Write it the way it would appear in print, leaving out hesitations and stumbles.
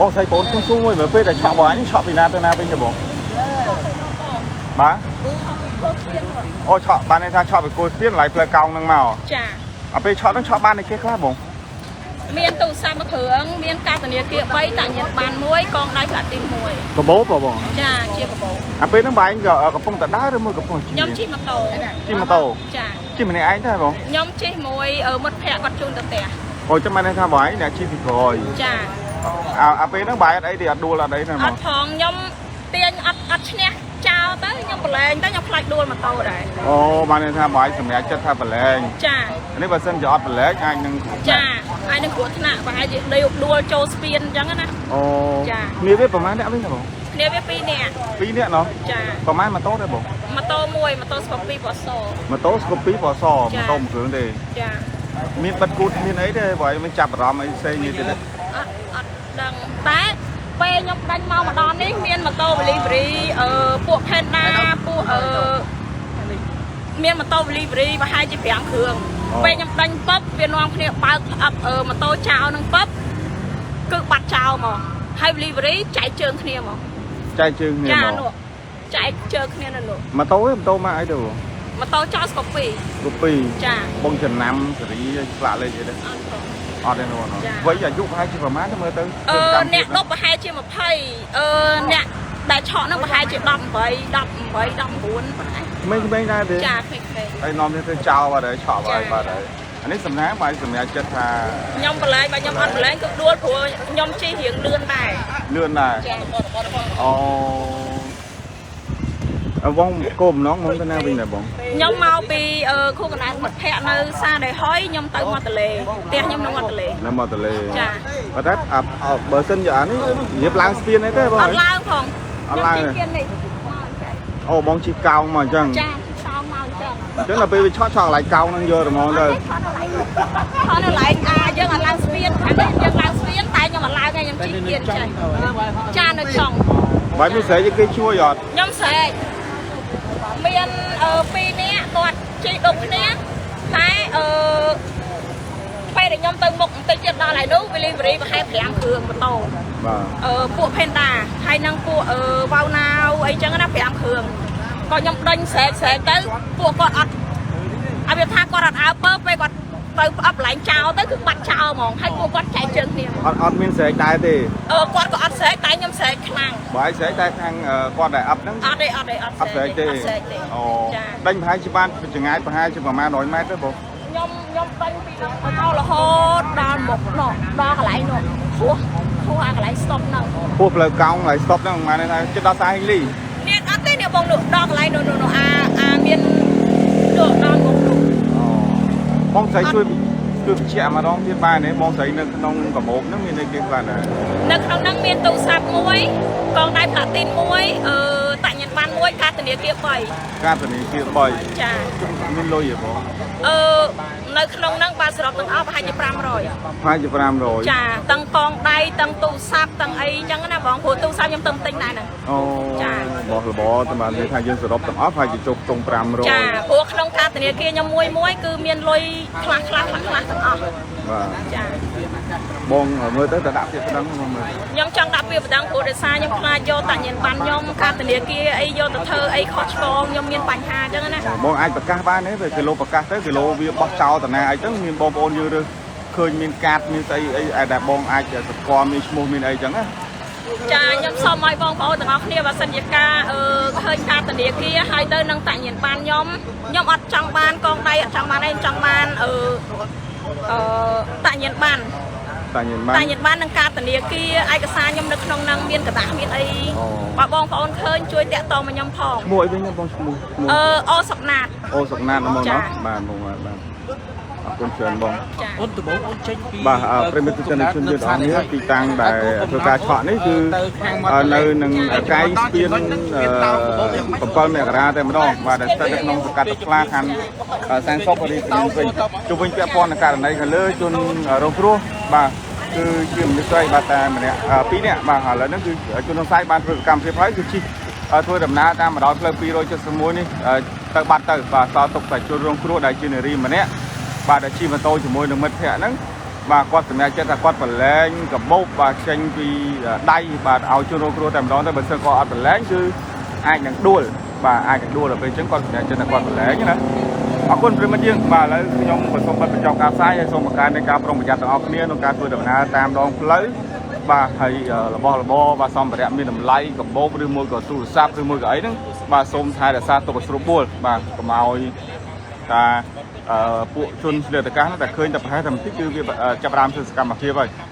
បងស្រីបងខ្ញុំសួរមួយមើលពេលដែលឆក់បងអញឆក់ពីណាទៅណាវិញទេបងបាទអូឆក់បានន័យថាឆក់ពីគោស្ពានកន្លែងផ្លូវកោងហ្នឹងមក ចា អាពេលឆក់ហ្នឹងឆក់បានតែគេខ្លះបង មានទូរស័ព្ទមួយគ្រឿងមានកាតធនាគារ3តាក់ញ៉ាំបានមួយកងដៃផ្លាទីមួយ កាបូបបង ចាជាកាបូប អាពេលហ្នឹងបងឯងក៏កំពុងតែដើរឬមួយកំពុងជិះ ខ្ញុំជិះម៉ូតូ ជិះម៉ូតូ ចា ជិះម្នាក់ឯងទេបង ខ្ញុំជិះមួយមិត្តភ័ក្តិគាត់ជូនទៅផ្ទះ អូចាំបានន័យថាបងឯងអ្នកជិះពីក្រោយ ចា អាពេលហ្នឹងបងឯងអត់អីទេអត់ដួលអត់អីទេបង អត់ផងខ្ញុំទាញអត់ឈ្នះចោលទៅខ្ញុំប្រឡែងទៅខ្ញុំខ្លាចដួលម៉ូតូដែរ អូបានន័យថាបងឯងសម្រាប់ចិត្តថាប្រឡែង ចា នេះបើសិនជាអត់ប្រឡែងអាចនឹង ចាហើយនឹងគ្រោះថ្នាក់ប្រហែលជាដួលចូលស្ពានអញ្ចឹងណា អូ ចា គ្នាវាប្រហែលអ្នកវិញទេបង គ្នាវា2នាក់ ពីរនាក់ណោះ ចា ប្រហែលម៉ូតូទេបង ម៉ូតូមួយម៉ូតូស្កូពីពណ៌ស ម៉ូតូស្គូពីពណ៌ស ចា ម៉ូតូមួយគ្រឿងទេ ចា មានបិទគូតមានអីទេបងឯងមិនចាប់អារម្មណ៍អីផ្សេងនេះទេ អត់អត់ដឹងតែពេលខ្ញុំដាញ់មកម្ដងនេះមានម៉ូតូ delivery ពួក Panda ពួកមានម៉ូតូ delivery ប្រហែលជា5គ្រឿងពេលខ្ញុំដាញ់ពឹបវានាំគ្នាបើកផ្អឹបម៉ូតូចោលនឹងពឹបគឺបាត់ចោលមកហើយ delivery ចែកជើងគ្នាមក ចែកជើងគ្នាមក ចានោះចែកជើងគ្នានៅនោះ ម៉ូតូឯងម៉ូតូមកអីទៅបង ម៉ូតូចោលស្កូពី ស្គូពី ចា បងចំណាំសេរីស្លាកលេខអីទេ អត់ផង អត់ទេនោះ ចា វ័យអាយុប្រហែលជាប្រហែលទៅមើលទៅ អ្នកដប់ប្រហែលជា20អ្នកដែលឆក់នឹងប្រហែលជា18 18 19ប្រហែល ក្មេងៗដែរទេ ចាក្មេងៗ ហើយនាំគ្នាទៅចោលបាត់ហើយឆក់បាត់ហើយបាត់ហើយអានេះសំណាងបងសម្រាប់ចិត្តថា ខ្ញុំប្រឡែងបើខ្ញុំអត់ប្រឡែងគឺដួលព្រោះខ្ញុំជិះរៀងលឿនដែរ លឿនដែរ ចា អូអើបងគោបំណងមកទៅណាវិញដែរបង ខ្ញុំមកពីខួរកណ្ដាលមិត្តភ័ក្តិនៅសាដេហុយខ្ញុំទៅមាត់ទលេផ្ទះខ្ញុំនៅមាត់ទលេ នៅមកតលេ ចា ប៉ុន្តែអាបើសិនជាអានេះរៀបឡើងស្ពានអីទេបង អត់ឡើងផង អត់ឡើង ខ្ញុំជិះគៀននេះ អូបងជិះកោងមកអញ្ចឹង ចាជិះសោមមកអញ្ចឹង អញ្ចឹងដល់ពេលវាឆក់ឆក់កន្លែងកោងហ្នឹងយកតែហ្មងទៅ ឆក់នៅឡែងឆក់នៅឡែងអាយើងអត់ឡើងស្ពានខាងនេះយើងឡើងស្ពានតែខ្ញុំអត់ឡើងទេខ្ញុំជិះគៀនចេះចានៅចុង បើមានស្រីគេជួយអត់ ខ្ញុំស្រែកមានពីរនាក់គាត់ជិះដុំគ្នាតែពេលដែលខ្ញុំទៅមុខបន្តិចទៀតដល់ហើយនោះ delivery ប្រហែល5គ្រឿងម៉ូតូ បាទ ពួក Panda ហើយនិងពួកវ៉ៅណាវអីចឹងណា5គ្រឿងក៏ខ្ញុំដេញស្រែកស្រែកទៅពួកគាត់អត់ឲ្យវាថាគាត់អត់អើពើពេលគាត់ទៅផ្អឹបកន្លែងចោលទៅគឺបាត់ចោលហ្មងហើយពួកគាត់ចែកជើងគ្នាហ្មង អត់អត់មានស្រែកដែរទេ គាត់ក៏អត់ស្រែកតែខ្ញុំស្រែកខ្លាំង បើឲ្យស្រែកតែខាងគាត់ដែលអឹបហ្នឹង អត់ទេអត់ទេអត់ អត់ស្រែកទេ អត់ស្រែកទេ អូ ចា ដេញប្រហែលជាបានចម្ងាយប្រហែលជាប្រហែល100ម៉ែត្រទេបង ខ្ញុំដេញពីហ្នឹងមករហូតដល់មុខនោះដល់កន្លែងនោះហួសហួសអាកន្លែង stop ហ្នឹង ពោះផ្លូវកោងកន្លែង stop ហ្នឹងប្រហែលថាជិតដល់ខ្សែហេងលី នេះអត់ទេនេះបងនោះដល់កន្លែងនោះនោះអាអាមាននោះដល់មុខនោះ អូបងស្រីជួយជួយបញ្ជាក់ម្ដងទៀតបានទេបងស្រីនៅក្នុងកាបូបហ្នឹងមានអីគេខ្លះដែរ នៅក្នុងហ្នឹងមានទូរស័ព្ទមួយកងដៃផ្លាទីនមួយតាក់ញ៉ាំបានមួយកាតធនាគារ កាតធនាគារ 3ចា 3មានលុយទេបង អឺនៅក្នុងហ្នឹងបាទសរុបទាំងអស់ប្រហែលជា500 ប្រហែលជា500 ចាទាំងកងដៃទាំងទូរស័ព្ទទាំងអីចឹងណាបងព្រោះទូរស័ព្ទខ្ញុំទៅទិញដែរហ្នឹង អូ ចា របស់របរតែបាននិយាយថាយើងសរុបទាំងអស់ប្រហែលជាជោគខ្ទង់500 ចាព្រោះក្នុងកាតធនាគារខ្ញុំមួយមួយគឺមានលុយខ្លះខ្លះខ្លះខ្លះទាំងអស់ បាទ ចា បងមើលទៅតែដាក់ពាក្យប្តឹងបងមើល ខ្ញុំចង់ដាក់ពាក្យបណ្ដឹងព្រោះដោយសារខ្ញុំខ្លាចយកតាញៀនបានខ្ញុំកាតធនាគារអីយកទៅធ្វើអីខុសឆ្គងខ្ញុំមានបញ្ហាចឹងណា បងអាចប្រកាសបានទេពេលគីឡូប្រកាសទៅគីឡូវាបោះចោលតាណាអីទៅមានបងប្អូនយើងរើសឃើញមានកាតមានស្អីអីដែលបងអាចសម្គាល់មានឈ្មោះមានអីចឹងណា ចាខ្ញុំសូមឲ្យបងប្អូនទាំងអស់គ្នាបើសិនជាការឃើញកាតធនាគារហើយទៅនឹងតាញៀនបានខ្ញុំខ្ញុំអត់ចង់បានកងដៃអត់ចង់បានអីចង់បានអឺអឺតាញៀនបាន តាញៀនបាន តាញៀនបាននឹងកាតធនាគារឯកសារខ្ញុំនៅក្នុងហ្នឹងមានកដាស់មានអី អូ បើបងប្អូនឃើញជួយតាក់ទងមកខ្ញុំផង ឈ្មោះអីវិញណាបងឈ្មោះឈ្មោះ អូសុកណាត អូសុកណាតណាបង ចា ណាបាទបងបាទបាទអរគុណច្រើនបង ចា អូនដំបូងអូនចេញពី បាទអ่าប្រិមិត្តទស្សនិកជនយើងទាំងអស់គ្នាទីតាំងដែលធ្វើការឆក់នេះគឺនៅនឹងកែងស្ពាន7មករាតែម្ដងបាទដែលស្ថិតនៅក្នុងសង្កាត់ខ្លាខណ្ឌសែនសុខរាជធានីវិញជុំវិញពាក់ព័ន្ធនឹងករណីខាងលើជនរងគ្រោះបាទគឺជាមនុស្សស្រីបាទតែម្នាក់ពីរនាក់បាទឥឡូវហ្នឹងគឺជនសង្ស័យបានធ្វើសកម្មភាពហើយគឺជិះធ្វើដំណើរតាមបណ្ដោយផ្លូវ271នេះទៅបាត់ទៅបាទសល់ទុកតែជនរងគ្រោះដែលជានារីម្នាក់បាទដែលជិះម៉ូតូជាមួយនឹងមិត្តភ័ក្តិហ្នឹង បាទគាត់សម្រេចចិត្តថាគាត់ប្រឡែងកាបូបបាទចេញពីដៃបាទឲ្យជនរងគ្រោះតែម្ដងទៅបើសិនគាត់អត់ប្រឡែងគឺអាចនឹងដួលបាទអាចនឹងដួលដល់ពេលអញ្ចឹងគាត់សម្រេចចិត្តថាគាត់ប្រឡែងណាអរគុណប្រិយមិត្តយើងបាទឥឡូវខ្ញុំក៏សូមបិទបញ្ចប់ការផ្សាយហើយសូមបង្កើននៃការប្រុងប្រយ័ត្នទាំងអស់គ្នាក្នុងការធ្វើដំណើរតាមដងផ្លូវបាទហើយរបស់របរបាទសម្ភារៈមានតម្លៃកាបូបឬមួយក៏ទូរស័ព្ទឬមួយក៏អីហ្នឹងបាទសូមថែរក្សាទុកឲ្យស្រួលបួលបាទកុំឲ្យ តាអឺពួកជនឆ្លៀតកាសតែឃើញតែប្រហែលតែបន្តិចគឺវាចាប់ផ្ដើមធ្វើសកម្មភាពហើយ។